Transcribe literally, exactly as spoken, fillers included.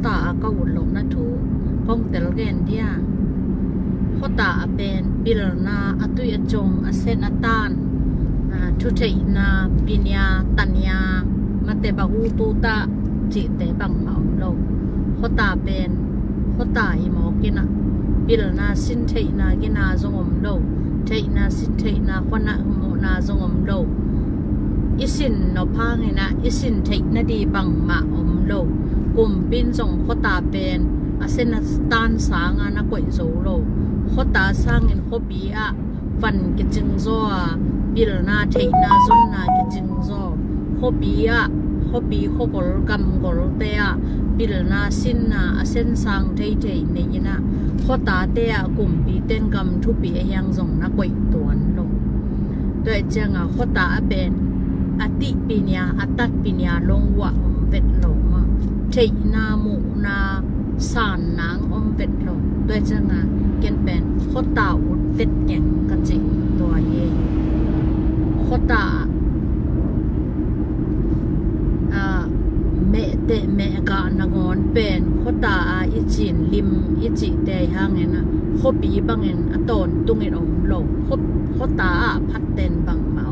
Khuata a ka ut lohna thu kong tel gen dia. Khuata a pen pilna, a tui a cong, a sen a tan, a, thutheihna, pinia, tania, mate bahu tuta cihte bangmah om lo. Khuata pen khuata hi mawk in ah, pilna, sin theihna gina zong om lo. Theihna, sin theihna, khuana muhna zong om lo. I sin nop hangin ah i sin theih nading bangmah om lo. Kumpi in zong khuata pen a sen a tan sanga na koih zo lo. Khuata sangin khuapi ah van kicing zaw a, pilna, theihna, zonna kicing zaw. Khuapi ah, khuapi khuagol gamgolte ah pilna, sinna, a sen sang theithei nei in ah, khuatate ah kumpite in gam thupi a hiang zong na koih tuan lo. Tua ciangin khuata a pen a tihpi nia, a tatpi nia long uah om vet lo mah. Theihna, muhna, san nang om vet lo. Tua ciangin ken pen khuata ut vet keng ka ci. Tua hi khuata a, mehteh mehgah nangawn pen khuata a i cin lim i cihte hangin ah, khuapi bangin a tawntungin om lo. Khuata ah phatten bangmah